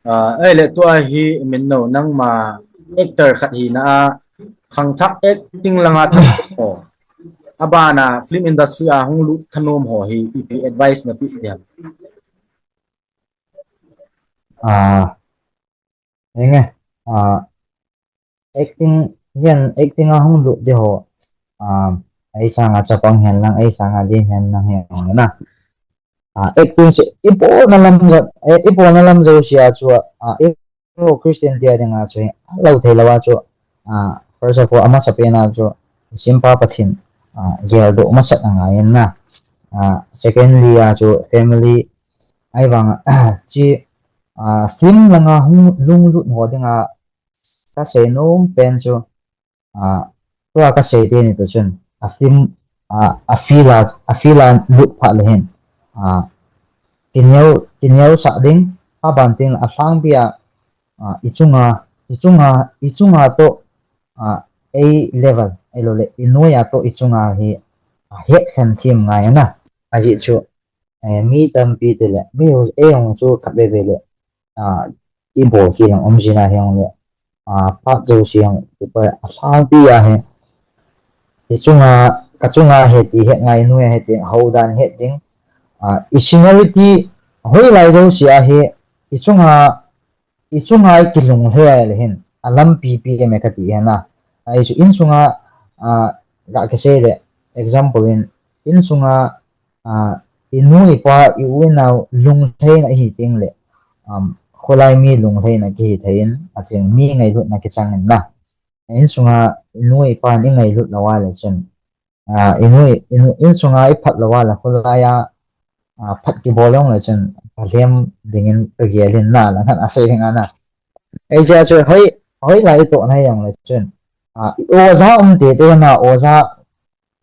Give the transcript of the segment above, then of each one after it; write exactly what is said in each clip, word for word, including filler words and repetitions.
Ah, ahile tua hi min no nangma actor khat hina a khangthah acting langa thanom ho, abana film industry a hung lut thanom ho hi ipi advice nape diam? Ah, enge, ah, acting hian acting a hung lut di ho, ah, ei sanga chapang hian lang, ei sanga di hian lang hian na. Ah, acting se ipo na lam jo, eh, ipo na lam jo sia chu, ah, ipo Christian dia dinga chu hi lo thei lo a chu, ah, first of all, amasa pena chu simpa Pathin, ah, gel do masa anga hian na. Ah, secondly a chu family ai vang chi, ah, film langa hung lung lut ho dinga ka sei nom pen chu, ah, tua ka sei te ni tu chun a film, ah, a feel a, a feel a lut pha le hin, ah, kineo, kineo sa ding, a ban ting a sang bia, ah, i chunga, i chunga, i chunga to, ah, ei level, ei lo le, i noi a to i chunga hi, ah, het khen thim ngai na. A ji chu, eh, mi tampi te le, mi u, ei hong chu khat ve ve le, ah, i bol khi lang om jina hiang le, ah, phat jo siang, tu pa, a sang bia he, i chunga, ka chunga he ti het ngai, noi he ti, ho dan het ding, ah, i seniority, hoi lai jo sia he, i chunga, i chunga i kilung he le hin, a lampi pi me ka ti he na. Ai su in sunga, ah, ga ka sei le, example in, in sunga, ah, i nu i pa i u i nau lunglhaina i hi ting le, um, khulai mi lunglhaina ki hi thei in, a ching mi ngailutna ki chang in na. In sunga i nu i pa i ngailut lo a le chun, ah, i nu i, i nu in sunga i phat lo a le khulai a, ah, phat ki bol long le chun, ka lem ding in ka gel in na, lang han a sei ding a na. Ei sia chu hoi, hoi lai to na yang le chun. Ah, i oja um te te na oja,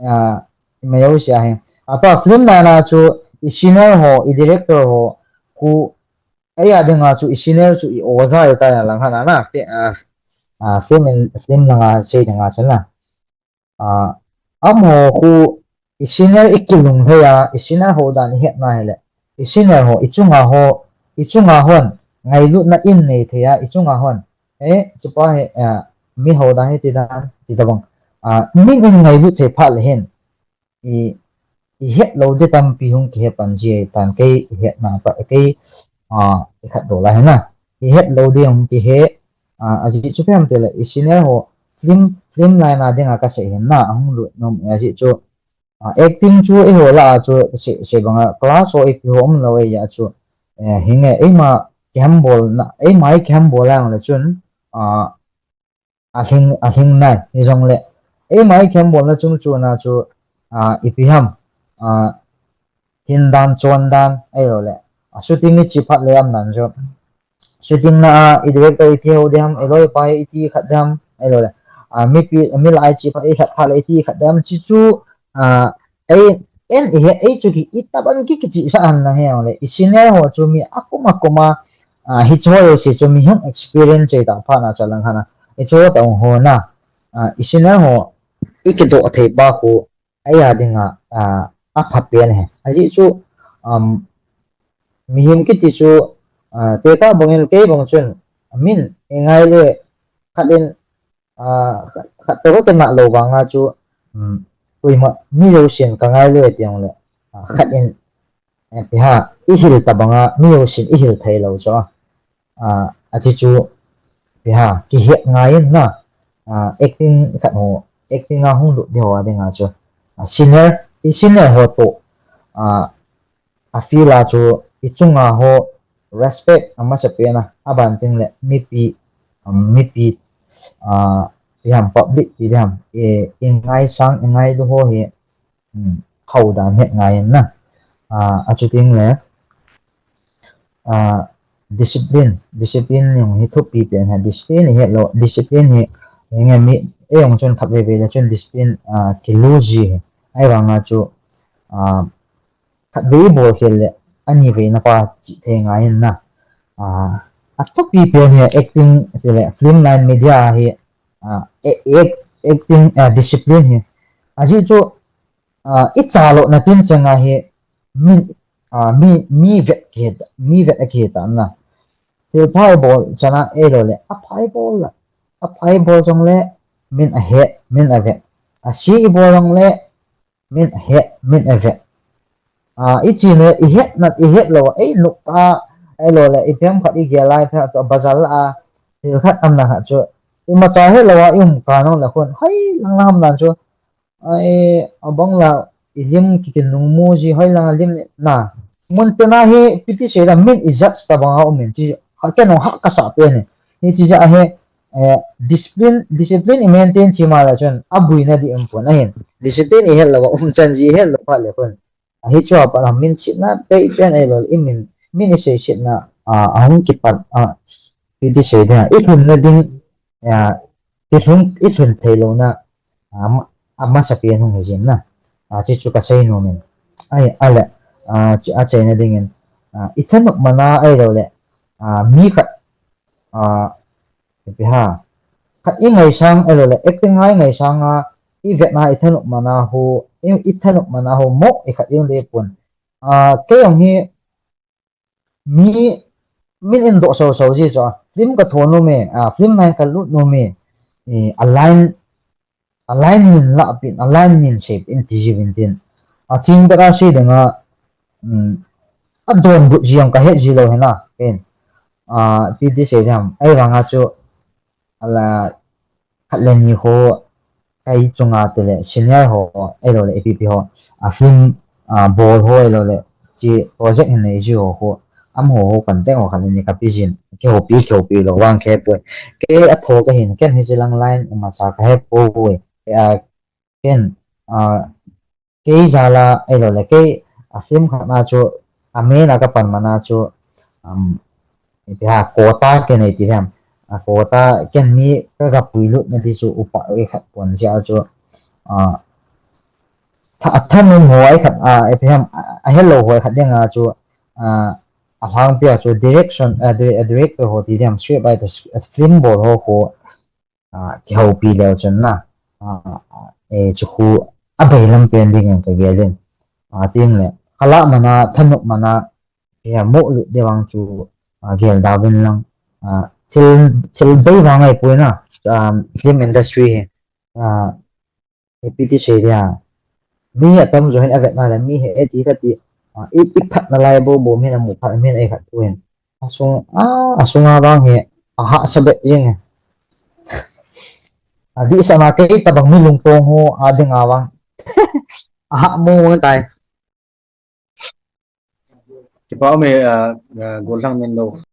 ah, me yo sia he. A pa film na na chu i senior ho, i director ho, ku, ei a dinga chu i senior chu i oja i ta ya lang han a na. Te, ah, ah, film in, film langa sei dinga chu na. Ah, amaho khu i senior i kilung thei a, i senior ho dan i het na hi le. I senior ho, i chunga ho, i chunga hon, ngailutna in nei thei a, i chunga hon. Eh, chu pa he, ah, mi ho dan hi ti dan, ti ta bang. Ah, min in ngailut thei phat le hin. I, i het lo di tampi hung ki he pan ji tan kei i het na pa kei, ah, i khat do la he na. I het lo di hung ki he, ah, a ji chu pem te le, i senior ho, film, film line a dinga ka sei hin na, a hung lut nom a ji chu, ah, acting chu i ho la a chu, se, se banga, class ho i pi ho um lo e ya chu, eh, hinge, ei ma, ki ham bol na, ei ma i ki ham bol ang le chun, ah, a hing, a hing nai, ni jong le, ei ma i ki ham bol na chung chu na chu, ah, i pi ham, ah, hin dan, chuan dan, ei lo le, a shooting i chi phat le am dan chu, shooting na a, i director i thi ho di ham, ei lo i pa i thi khat di ham, ei lo le. A, mi pi, mi la i chi phat, i khat phat le i thi khat di ham, chi chu, a, ei, en i he, ei chu ki, i taban ki ki chi sa han na he le. I senior ho chu mi a kum a kum a, a, hi chu ho si chu mi hung experience ei ta pha na sa lang hana. I chu ta ho na, a, i senior ho, i ki do thei pa khu, ei a dinga, a, a pha pen he. A ji chu, um, mihem kiti chu, ah, te ka bangin kei bang chun, min, i ngai le, khat in, ah, khat, khat to ka na lo vanga chu, um, koima, mi lo sin ka ngai le ti ang le, ah, khat in, eh, pi ha, i hil ta banga, mi lo sin i hil thei lo chu, ah, a chi chu, pi ha, ki het ngai in na, ah, acting khat ho, acting a hung lut di ho a dinga chu, ah, senior, i senior ho to, ah, a feel a chu i chunga ho respect a masa pen a, a ban ting le mipi, um, mipi, ah, i ham public ti le ham, i, i ngai sang, i ngai lu ho hi, um, ho dan het ngai in na. Ah, a chu ting le, ah, discipline, discipline jong hi thupi pen ha, discipline i het lo, discipline hi, nge mi, ei jong chun khat ve ve le chun discipline, ah, ki lu ji hi. Ai vanga chu, ah, khat ve i bol khel le, ani ve na pa chi thei ngai in na. Ah, a thupi pen hi acting, ti le film line media hi, ah, e-, e-, acting, ah, discipline hi. A ji chu, ah, i cha lo na tin chang a hi, mi, ah, mi, mi vet ki het, mi vet a ki het na. Thil pha ibol chana eilou le, apha ibol la, apha ibol jongle min ahet, min avet. Asi ibol jongle min ahet, min avet. A, ichi le ihet na, ihet lou, ei luk ta, eilou le, iphem khat igel lai pha to bazar la, thil khat amna khat chu, imacha het lou a, i um ka nong le khun, hoi lang lam nan chu, Ai, abang la, ilim kikin lungmu ji, hoi lang a lim na. Mun tena hi, piti sei la, min ijat ta bang a umin chi, ha, kei nong ha kasa pe ni. Ni chi ja he, eh, discipline, discipline i maintain chi ma la chun, abuina di um pon, ahin. Discipline ihet lou, um chan ji ihet lou pa le pon. Ahi chu apa la, min sitna, pe pen ai lo, i min, min isei sitna, a, ahung kipat, a, piti sei dia. I lhun na ding, a, i lhun, i lhun thei lou na, a, ma-, a masa pen hung hi jin na. A, chi chu ka sei nom in. Ai, a le, a, chi, a chei na ding in, a, i thanop mana ai lo le, a, mi khat, a, ipi ha. Khat i ngaisang ai lo le, acting hai ngaisang a, i vetna i thanop mana hu, i, i thanop mana hu mo, i khat i le pun. A, kei jong hi, mi, min in do so so ji so, film ka tho nom e, a, film line ka lut nom e, e, a line, a line nin la pin, a line nin shape in ti ji vin tin. A thing da ka si ding a, um, a don but ji ang ka het ji lo hena, ken. A, ti ti se jam, ai vang a chu, ala, khat le ni ho, kai chunga te le, senior ho, ai lo le, A P P ho, a film, a, bol ho, ai lo le, chi project hin nei ji ho, ho, am ho, ho, kan teng ho, khat le ni ka pi jin, ke ho pi, ke ho pi lo, vang ke poi. Ke a tho ka hin, ken hi chi lang line, um a cha ka he poi. A, ken, a, kei jala, ai lo le, kei, a film khat na chu, a main a ka pan mana chu, um, ipi ha, quota ke nei ti hem. A quota, ken mi ka ga pui lut na ti chu, upa, e khat pon sia chu, a, tha, a thanop mo ai khat, a, ipi hem, a, a hello ho ai khat ding a chu, a, a hang pia chu, direction, a, di-, a director ho ti hem, script writer, film bol ho ho, a, kihoupi leu chun na, a, e, chu khu a bailam pen ding in ka gel in. A, ting le, ka lah mana, thanop mana, e, mo lut de vang chu, a, gel da vin lang. A, thil, thil dei vang ai pui na, a, film industry hi. A, e, piti sei dia. Mi a tam jo hin a vet na le, mi he e ti ka ti. A, i, i phat na lai bo bo, mi na mu phat, mi na e khat tu hin. A sung, a, a sung a vang hi, a ha sa bet jing e. A di sa na kei ta bang mi lungtong ho, a ding a vang. A ha mo tai. Kipa me, a, a, golang min lo.